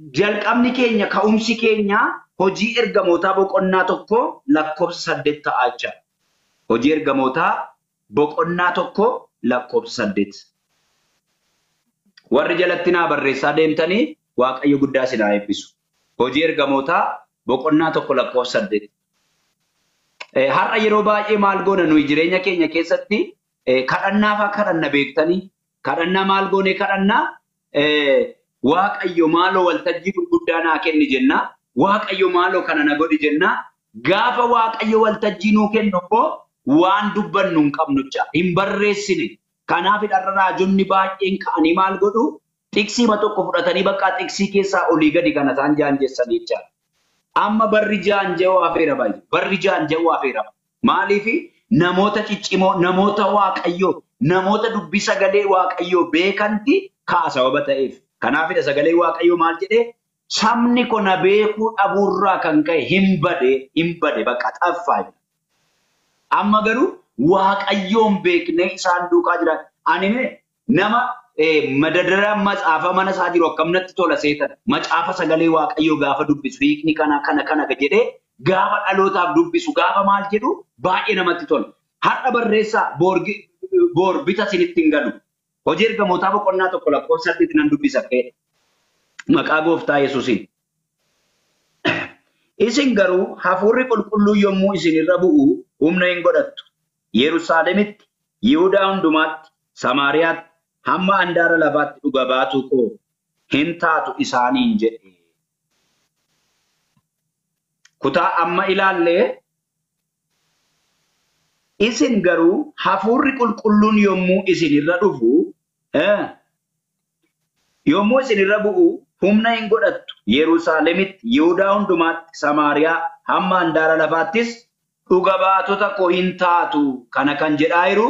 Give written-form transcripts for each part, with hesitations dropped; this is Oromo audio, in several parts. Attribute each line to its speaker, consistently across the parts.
Speaker 1: Jalqabni keenya ka'umsi keenya hojii ergamootaa boqonnaa 1 lakkoofsa 8 ta'aa jira. Hojii ergamootaa boqonnaa 1 lakkoofsa 8. Warri jalatti naa barreessaa deemtanii Waaqayyo guddaa isin haa eebbisu. Hojii ergamootaa boqonnaa 1 lakkoofsa 8. Har'a yeroo baay'ee maal goona nuyi jireenya keenya keessatti kadhannaa fa'aa kadhanna beektanii kadhannaa maal goone kadhannaa Waaqayyo maaloo waltajjii gurguddaa naa kenni jenna. Waaqayyo maaloo kana na godhi jenna. Gaafa Waaqayyo waltajjii nuu kennu immoo waan dubbannu hin qabnu jecha hin barreessine. Kanaaf har'a raajonni baay'een ka'anii maal godhu xiqsiima tokko fudhatanii bakka xiqsii keessaa olii gadi kana isaan jaanjessanii jecha. Amma barri jaanja'uu hafeera baay'ee. Barri jaanja'uu hafeera. Maaliif namoota ciccimoo, namoota Waaqayyoo, namoota dubbii sagalee Waaqayyoo beekanti ka'a sababa ta'eef. Kanaafidha sagalee Waaqayyoo maal jedhee sabni kun na beekuu dhabuurraa kan ka'e hin bade bakka xaffaa. Amma garuu Waaqayyoon beeknee isaan duukaa jira. Ani nama madadara macaafa mana isaa jiru akkam natti tola seetan. Macaafa sagalee Waaqayyoo gaafa dubbisu hiikni kana kana kana jedhee gaafa dhalootaaf dubbisu gaafa maal jedhu baay'ee namatti tola. Har'a barreessaa boor bita isinitti hin galu. Hojii ergamootaa boqonnaa 1 lakkoofsa 8 nan dubbisa ka'e. Maqaa gooftaa Yesuusiin. Isin garuu hafuurri qulqulluu yommuu isin irra bu'u humna hin godhattu. Yerusaalemitti, Yihudaa hundumaatti, Samaariyaatti, hamma handaara lafaatti dhuga baatuu koo hin taatu isaaniin jedhe. Kutaa amma ilaallee isin garuu hafuurri qulqulluun yommuu isin irra dhufu yommuu isin irra bu'u humna hin godhattu. Yerusaalemitti, Yihudaa hundumaatti, Samaariyaa hamma handaara lafaattis dhuga baatota koo hin taatu. Kana kan jedhaa jiru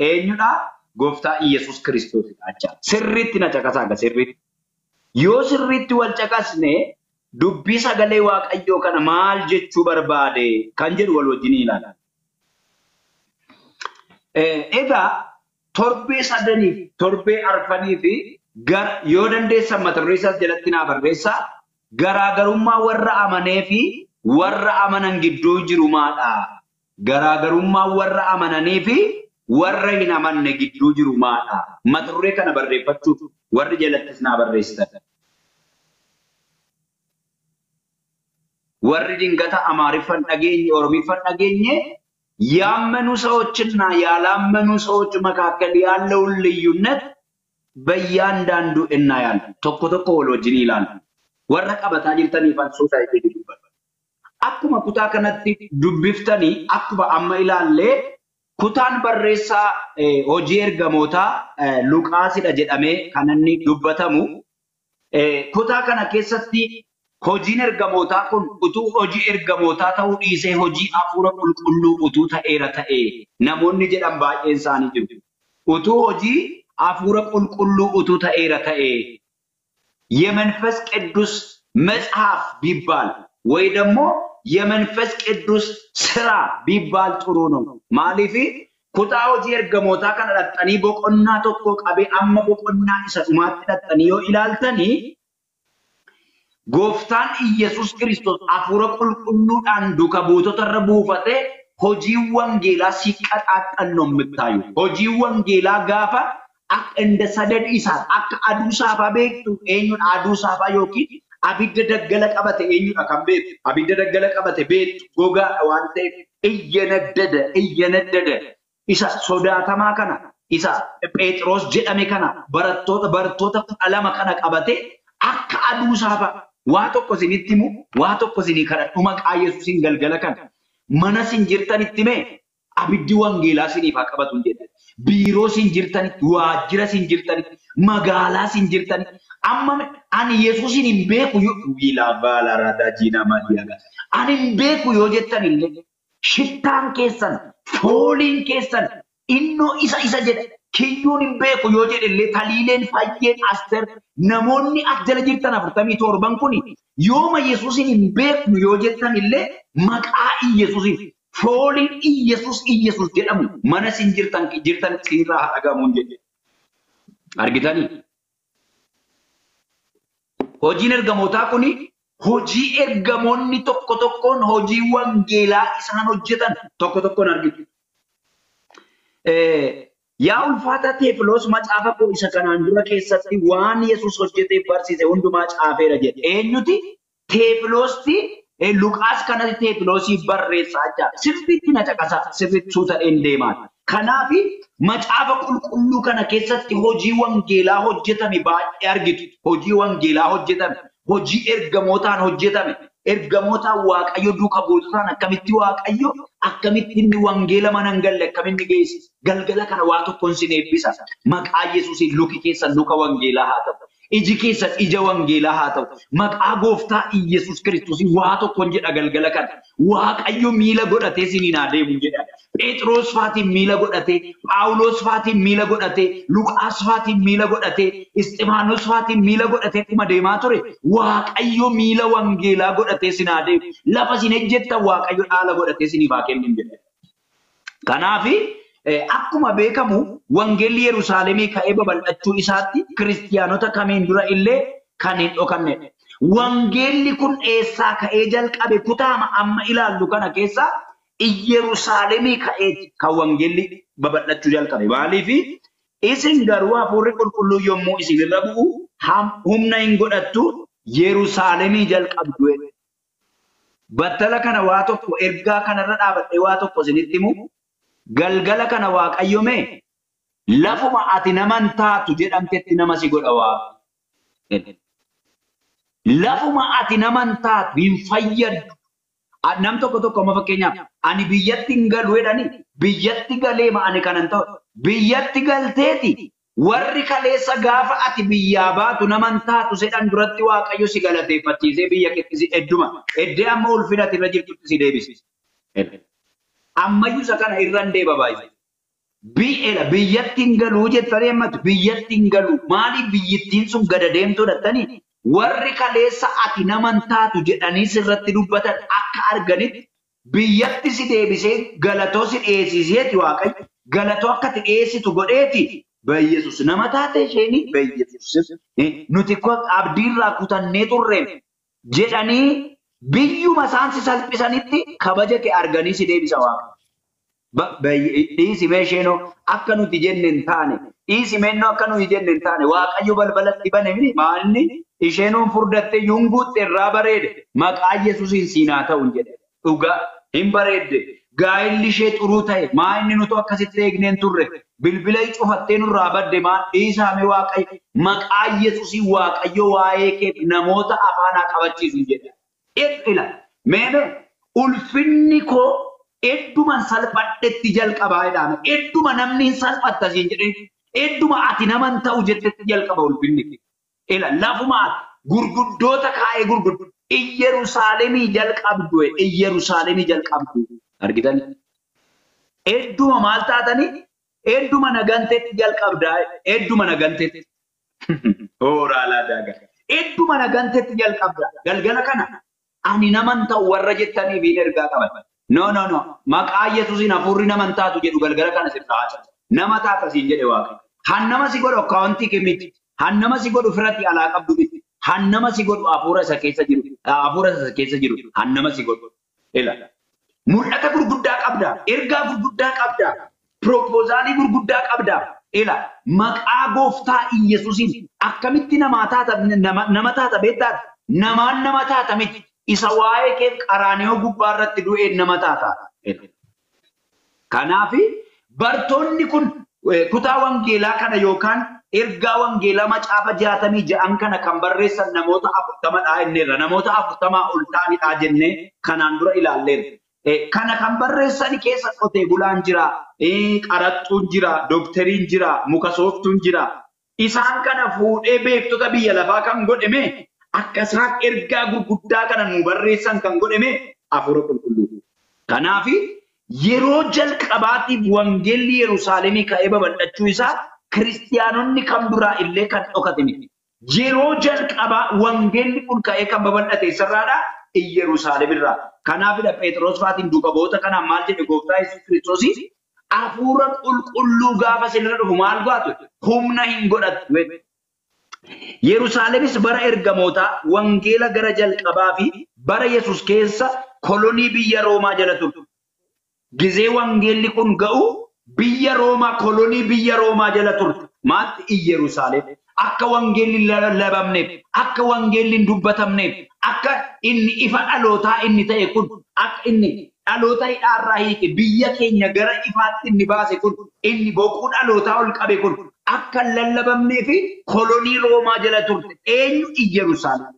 Speaker 1: eenyudha? Gooftaa Iyyasuus Kiristoosidha jecha. Sirriitti na caqasaa sirriitti. Yoo sirriitti wal caqasne dubbii sagalee Waaqayyoo kana maal jechuu barbaade kan jedhu wal wajjin ilaala. Egaa torbee 3 torbee 4 fi yoo dandeessan mata duree isaas jalatti naa barreessaa. Garaagarummaa warra amanee fi warra amanan gidduu jiru maadha? Garaagarummaa warra amananii fi warra hin amanne gidduu jiru maadha? Mata duree kana barreeffachuuf warri jalattis naa barreessitan. Warri dingata Amaariffan dhageenye, Oromiffan dhageenye ያመኑ ሰዎችና ያላመኑ ሰዎች መካከል ያለውን ልዩነት በእያንዳንዱ እናያለን። tokko tokko wal wajjin ilaalla. Warra qabataa jirtaniif ansuuta itti dubbatu. Akkuma kutaa kanatti dubbiftanii akkuma amma ilaallee kutaan barreessaa hojii ergamootaa Luqaasidha jedhamee kan inni dubbatamu. Kutaa kana keessatti hojiin ergamootaa kun utuu hojii ergamootaa ta'uu dhiisee hojii hafuura qulqulluu utuu ta'eera ta'e namoonni jedhan baay'een isaanii jiru. Utuu hojii hafuura qulqulluu utuu ta'eera ta'e የመንፈስ ቅዱስ መጽሐፍ ቢባል ወይ ደግሞ የመንፈስ ቅዱስ ስራ ቢባል ጥሩ ነው። ማሊፊ kutaa hojii ergamootaa kana dhaqxanii boqonnaa 1 qabee amma boqonnaa isa dhumaatti dhaqxanii yoo ilaaltanii Gooftaan Iyyasuus Kiristoos hafuura qulqulluudhaan duuka buutota irra buufatee hojii wangeelaa ሲቀጣጠል ነው የምታዩ። Hojii wangeelaa gaafa akka እንደ ሰደድ እሳት akka aduu saafaa beektu eenyudha? Aduu saafaa yookiin abidda daggala qabate eenyudha kan beektu? Abidda daggala qabate beektu gogaadha waan ta'eef iyya naddada isa sodaatamaa kana isa Phexros jedhame kana barattoota 12 kana qabate akka aduu saafaa waa tokko isinitti himu, waa tokko isinii kadhadhu maqaa Yesuusiin galgala kana mana isin jirtanitti mee abiddi wangeelaa isiniif haa qabatu jedha. Biiroo isin jirtanitti, waajjira isin jirtanitti, magaalaa isin jirtanitti amma ani Yesuusin hin beeku yoo ani hin beeku yoo jettan illee shittaan keessan, fooliin keessan innoo isa isa jedha. Kiyyuun hin beeku yoo jedhe illee taliileen fayyeen Aster namoonni as jala jirtan 47 kun yooma Yesuusin hin beeknu yoo jettan illee maqaa Iyesuusin fooliin Iyesuus Iyesuus jedhamu mana isin jirtan isinirraa haa dhagahamu jedhe. Argitanii? Hojiin ergamootaa kuni hojii ergamoonni tokko tokkoon hojii wangeelaa isaan hojjetan tokko tokkoon argitu. Yaa ulfaata Teefiloos macaafa koo isa kanaan dura keessatti waan Yesuus hojjetee barsiise hundumaa caafeera jedhe. Eenyuti? Teefiloosti Luqaas kanatti Teefiloosii barreessaa jira. Sirriitti na caqasaa, sirriitti suutadheen deemaa. Kanaaf macaafa qulqulluu kana keessatti hojii wangeelaa hojjetame baay'ee argitu. Hojii wangeelaa hojjetame, hojii ergamootaan hojjetame, ergamootaan Waaqayyo duuka buutotaan akkamitti Waaqayyo akkamitti inni wangeela mana hin galle akkamitti geesse. Galgala kana waa tokkoon sin eebbisa. Maqaa Yesuusiin luki keessan luka wangeelaa haa ta'u. Iji keessan ija wangeelaa haa ta'u. Maqaa gooftaa Iyyasuus Kiristoosiin waa tokkoon jedha galgala kana. Waaqayyo miila godhatee siniin haa deemu jedha. Phexros faatiin miila godhatee, Phaawulos faatiin miila godhatee, Luqaas faatiin miila godhatee, Isxifaanos faatiin miila godhatee akkuma deemaa ture. Waaqayyo miila wangeelaa godhatee sin haa deemu. Lafa isin ejjettan Waaqayyo dhaala godhatee siniif haa kennu jedha. Kanaaf akkuma beekamu wangeelli Yerusaalemii ka'ee babal'achuu isaatti kiristiyaanota kamiin dura illee kan hin dhokannedha. Wangeelli kun eessaa ka'ee jalqabe kutaama amma ilaallu kana keessa Yerusaalemii ka'ee kan wangeelli babal'achuu jalqabe. Maaliif isin garuu hafuurri qulqulluu yommuu isinirra bu'u humna hin godhattu Yerusaalemii jalqabdu. Battala kana waa tokko ergaa kanarra dhaabadhee waa tokko isinitti himu. Galgala kana Waaqayyo mee lafuma ati naman taatu jedhamtetti nama si godha Waaqayyo. Lafuma ati naman taatu hin fayyaddu. Nam tokko tokko amma fakkeenyaaf ani biyyatti hin galu jedhani biyyatti galeema ani kanan ta'u. Biyyatti galteeti warri kaleessa gaafa ati biyyaa baatu naman taatu sedhan duratti Waaqayyo si galateeffachiisee biyya keetti si edduma. Eddee amma ulfina ati irra jirtutti si deebisi. Ammayyuu isa kana irra hin deeba baay'ee. Biyyatti hin galuu jettanii hammatu. Biyyatti hin galuu. Maaliif biyyittiin sun gada deemtuu dhattanii? Warri kaleessa ati naman taatu jedhanii sirratti dubbatan akka arganitti biyyatti si deebisee galatoo si dhiyeessiseeti Waaqayyo. Galatoo akka ati dhiyeessitu godheeti. Bayyesus nama taate isheenii bayyesus. Nuti abdiirraa kutannee turre jedhanii biyyuma isaan si salphisanitti kabaja kee arganii si deebisa Waaqa. Dhiisi mee isheenoo akka nuti jenne hin taane, dhiisi meennoo akka nuti jenne hin taane, Waaqayyo balbalatti bane mini maalni isheenoon furdattee yunguutte irraa bareede maqaa Yesuusiin siinaa ta'u jedhe. Dhugaa hin bareedde. Gaa'elli ishee xuruu ta'e maa inni nuti akkasitti eegneen turre bilbila cufattee nurraa badde maa dhiisaa mee Waaqayyo maqaa Yesuusiin Waaqayyo waa'ee keef namoota afaanaa qabachiisu jedhe. Ila meeme ulfinni koo edduman salphadhetti jalqabaa jedhame. Edduma namni hin salphatta siin jedhee edduma ati naman ta'u jettetti jalqaba ulfinni. Ila lafuma ati gurguddoota kaa'ee gurguddu Yerusaalemii jalqabdu Yerusaalemii jalqabdu argitan. Edduma maal taatanii edduma naganteetti jalqabdaa edduma naganteetti. Hooraalaa daagaa. Edduma naganteetti jalqabdaa galgala kana. Ani naman ta'u warra jettanii fi ergaa qaban. No, no, no. Maqaa Yesuusiin hafuurri naman taatu jedhu galgala kana sirraa haa cabu. Nama taata siin jedhe Waaqayyo. Hannama si godhu akkaawuntii kee miti. Hannama si godhu firatti alaa qabdu miti. Hannama si godhu hafuura isa keessa jiru. Hafuura isa keessa jiru. Hannama si godhu. Ila. Mul'ata gurguddaa qabda. Ergaa gurguddaa qabda. Piroopoozaalii gurguddaa qabda. Ila. Maqaa gooftaa Iyyasuusiin akkamitti nama taata beektaati? Namaan nama taata miti. Isa waa'ee kee qaraaniyoo gubbaa irratti du'een nama taata. Kanaaf bartoonni kun kutaa wangeelaa kana yookaan ergaa wangeelaa macaafa 66 kana kan barreessan namoota 40dha jenneerra. Namoota 40 ol ta'anidha jennee kanaan dura ilaalleerra. Kana kan barreessan keessa qotee bulaan jira, qaraxxuun jira, dookteriin jira, muka sooftuun jira. Isaan kana fuudhee beektota biyya lafaa kan godhame akka isaan ergaa gurguddaa kana nu barreessan kan godhame hafuura qulqulluu. Kanaaf yeroo jalqabaatiif wangeelli Yerusaalemii ka'ee babal'achuu isaa kiristiyaanonni kan biraa illee kan dhokate miti. Yeroo jalqabaa wangeelli kun ka'ee kan babal'ate sirraadha Yerusaalemirraa. Kanaafidha Phexros faatiin duuka bu'oota kanaan maal jedhe gooftaa Yesuus Kiristoosii hafuura qulqulluu gaafa isinirra dhufu maal goatu? Humna hin godhattu. Yerusaalemis bara ergamootaa wangeela gara jalqabaa fi bara Yesuus keessa kolonii biyya Roomaa jala turte. Gizee wangeelli kun ga'u biyya Roomaa kolonii biyya Roomaa jala turte. Maalti Yerusaalem? Akka wangeelli hin lallabamneef, akka wangeelli hin dubbatamneef, akka inni ifa dhalootaa inni ta'e kun, akka inni dhaloota hidhaarraa hiike biyya keenya gara ifaatti inni baase kun, inni boquu dhalootaa ol qabe kun akka hin lallabamnee fi kolonii Roomaa jala turte. Eenyu Yerusaalem?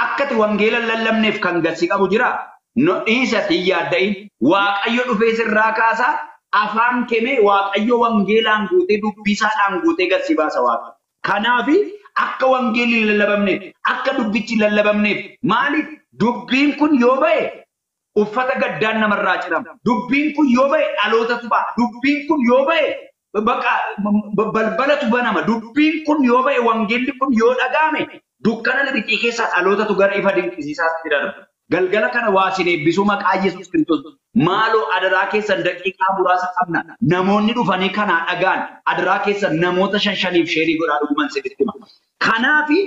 Speaker 1: Akkati wangeela hin lallabneef kan gasi qabu jiraa? No dhiisati hin yaadda'in. Waaqayyo dhufee sirraa kaasaa afaan kemee Waaqayyo wangeelaan guutee dubbisaadhaan guutee gasi baasa Waaqa. Kanaafi akka wangeelli hin lallabamneef, akka dubbichi hin lallabamneef, maaliif dubbiin kun yoo ba'e uffata gaddaan namarraa cirama. Dubbiin kun yoo ba'e dhalootatu ba'a. Dubbiin kun yoo ba'e baqa balbalatu banama. Dubbiin kun yoo ba'e wangeelli kun yoo dhaga'ame dukkana lixii keessaa dhalootatu gara ifa dinqisiisaatti darba. Galgala kana waa isin eebbisuu maqaa Yesuus Kiristoos. Maaloo adaraa keessan daqiiqaa muraasa qabna. Namoonni dhufanii kanaa dhagaan adaraa keessan namoota shan shaniif sheerii godhaa dhuguman sinitti hima. Kanaafi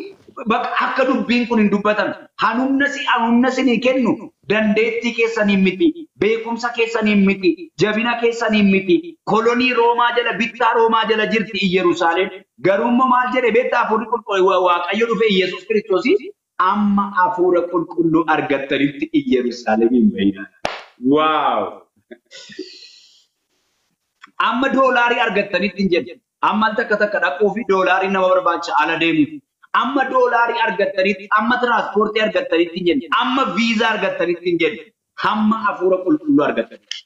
Speaker 1: akka dubbiin kun hin dubbatamne hanumna sinii kennu dandeettii keessaniin miti, beekumsa keessaniin miti, jabina keessaniin miti. Kolonii Roomaa jala, bittaa Roomaa jala jirti Yerusaalem. Garuu immoo maal jedhe beektaa hafuurri qulqulluu Waaqayyo dhufe Yesuus Kiristoos amma hafuura qulqulluu argattanitti Yerusaalemiin bahinaa. Waaw! Amma doolaarii argattanitti hin jedhu. Amma takka takka dhaquu fi doolaarii nama barbaachisa ala deemu. Amma doolaarii argattanitti, amma tiraanspoortii argattanitti hin jedhu. Amma viizaa argattanitti hin jedhu. Hamma hafuura qulqulluu argattanitti.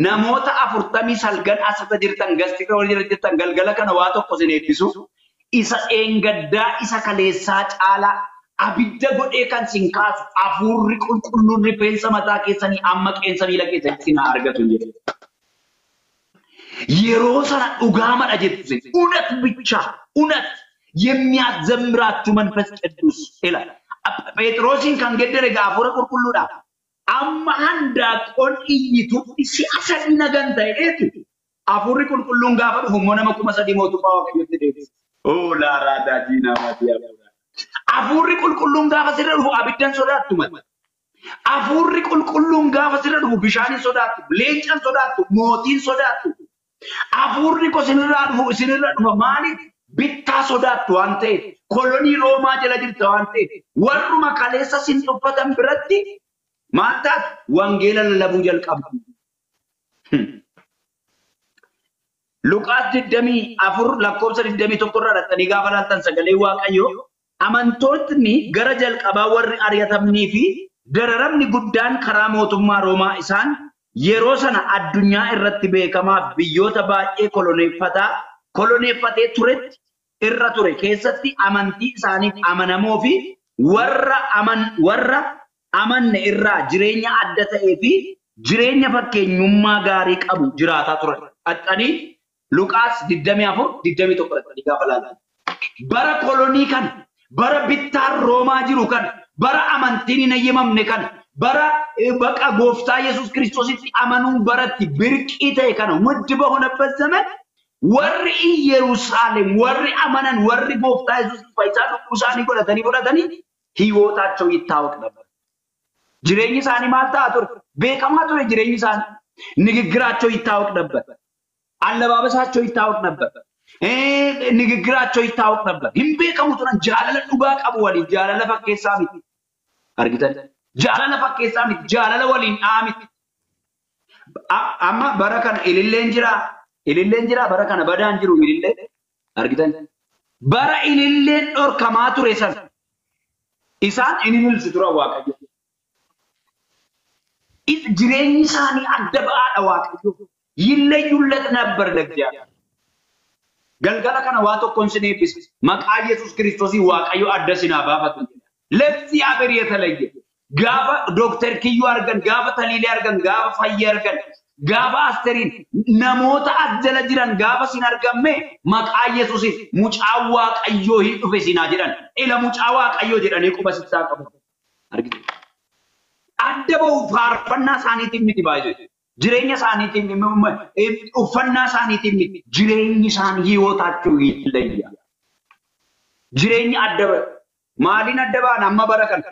Speaker 1: Namoota 49 asirra jirtan, gastii warra jirtan galgala kana waa tokko isin eebbisu. Isa dheengaddaa isa kaleessaa caalaa abidda godhee kan sin kaasu hafuurri qulqulluun rifeensa mataa keessanii amma qeensa miila keessanii sin haa argatu jedhu. Yeroo sana dhugaamadha jettu sin. እውነት ብቻ እውነት የሚያዘምራችሁ መንፈስ ቅዱስ ይላል። ጴጥሮስን kan geddere egaa hafuura qulqulluudha. Amma handaaqqoon iyyitutti si'a sadi nagan ta'eetu hafuurri qulqulluun gaafa dhufu immoo nama 3,000 mootummaa Waaqayyootti deebisa. Oo laaraa daajii namaati hafuura. Hafuurri qulqulluun gaafa sirra dhufu abiddan sodaattu mati. Hafuurri qulqulluun gaafa sirra dhufu bishaan hin sodaattu, leenca hin sodaattu, mootiin sodaattu. Hafuurri ko isinirraa dhufu isinirra dhufa maaliif? Bittaa sodaattu waan ta'eef, kolonii Roomaa jala jirta waan ta'eef, warruma kaleessa sin tuffatan biratti maal taatu? Wangeela lallabuu jalqabdu. Luqaas 24 lakkoofsa 21 irraa dhaqxanii gaafa laaltan sagalee Waaqayyoo amantootni gara jalqabaa warri ari'atamnii fi dararamni guddaan karaa mootummaa Roomaa isaan yeroo sana addunyaa irratti beekamaaf biyyoota baay'ee koloneeffatee turetti irra ture keessatti amantii isaaniif amanamoo fi warra amanne irraa jireenya adda ta'ee fi jireenya fakkeenyummaa gaarii qabu jiraataa turan. Dhaqxanii Luqaas 24 21 dhaqxanii gaafa laaltan. Bara kolonii kana, bara bittaan Roomaa jiru kana, bara amantiin hin eeyyamamne kana, bara baqa gooftaa Yesuus Kiristoositti amanuun baratti birqii ta'e kana ውድ በሆነበት ዘመን warri Yerusaalem warri amanan warri gooftaa Yesuus fayyisaa lubbuu isaanii godhatanii fudhatanii ህይወታቸው ይታወቅ ነበር። Jireenyi isaanii maal ta'a ture? Beekamaa ture jireenyi isaanii. ንግግራቸው ይታወቅ ነበር። አለባበሳቸው ይታወቅ ነበር። ንግግራቸው ይታወቅ ነበር። Hin beekamu turan jaalala dhugaa qabu waliin jaalala fakkeessaa miti. Argitan jaalala fakkeessaa miti, jaalala waliin dha'a miti. Amma bara kana ililleen jira, ililleen jira bara kana badaan jiru ilillee argitan. Bara ililleen dhorkamaa ture sana isaan ilililsu turan Waaqayyo. Jireenyi isaanii adda ba'aadha Waaqayyo. ይለዩለት ነበር ለእግዚአብሔር። Galgala kana waa tokkoon sin eebbisa. Maqaa Yesuus Kiristoosii Waaqayyo adda sin haa baafatu. ለእግዚአብሔር የተለየ gaafa Dooktar Kiyyuu argan, gaafa Taliilee argan, gaafa Fayyee argan, gaafa Asteriin namoota as jala jiran gaafa sin argamme maqaa Yesuusiin mucaa Waaqayyoo hin dhufe sinaa jedhan. Ila mucaa Waaqayyoo jedhanii quba sittaa qabu. Argitu. Adda ba'u faarfannaa isaaniitiin miti baay'ee. Jireenya isaaniitiin uffannaa isaaniitiin miti. Jireenyi isaanii ህይወታቸው ይለያል. Jireenya adda ba'a. Maaliin adda ba'an amma bara kana?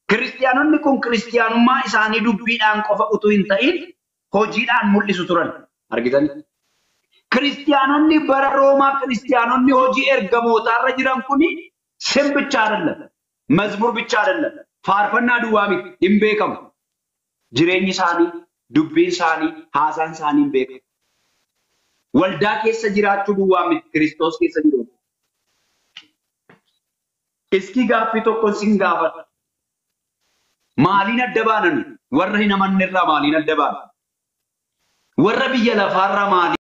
Speaker 1: Kiristiyaanonni kun kiristiyaanummaa isaanii dubbiidhaan qofa utuu hin ta'in hojiidhaan mul'isu turan. Argitanii? Kiristiyaanonni bara Roomaa kiristiyaanonni hojii ergamootaarra jiran kuni ስም ብቻ አይደለም፣ መዝሙር ብቻ አይደለም፣ faarfannaa duwwaa miti hin beekamu. Jireenyi isaanii, dubbiin isaanii, haasaan isaanii hin beekamu. Waldaa keessa jiraachuu duwwaa miti Kiristoos keessa jiru. Iski gaaffii tokkoon sin gaafadha. Maaliin adda baana nuyi? Warra hin amanne irraa maaliin adda baana? Warra biyya lafaarraa maaliin?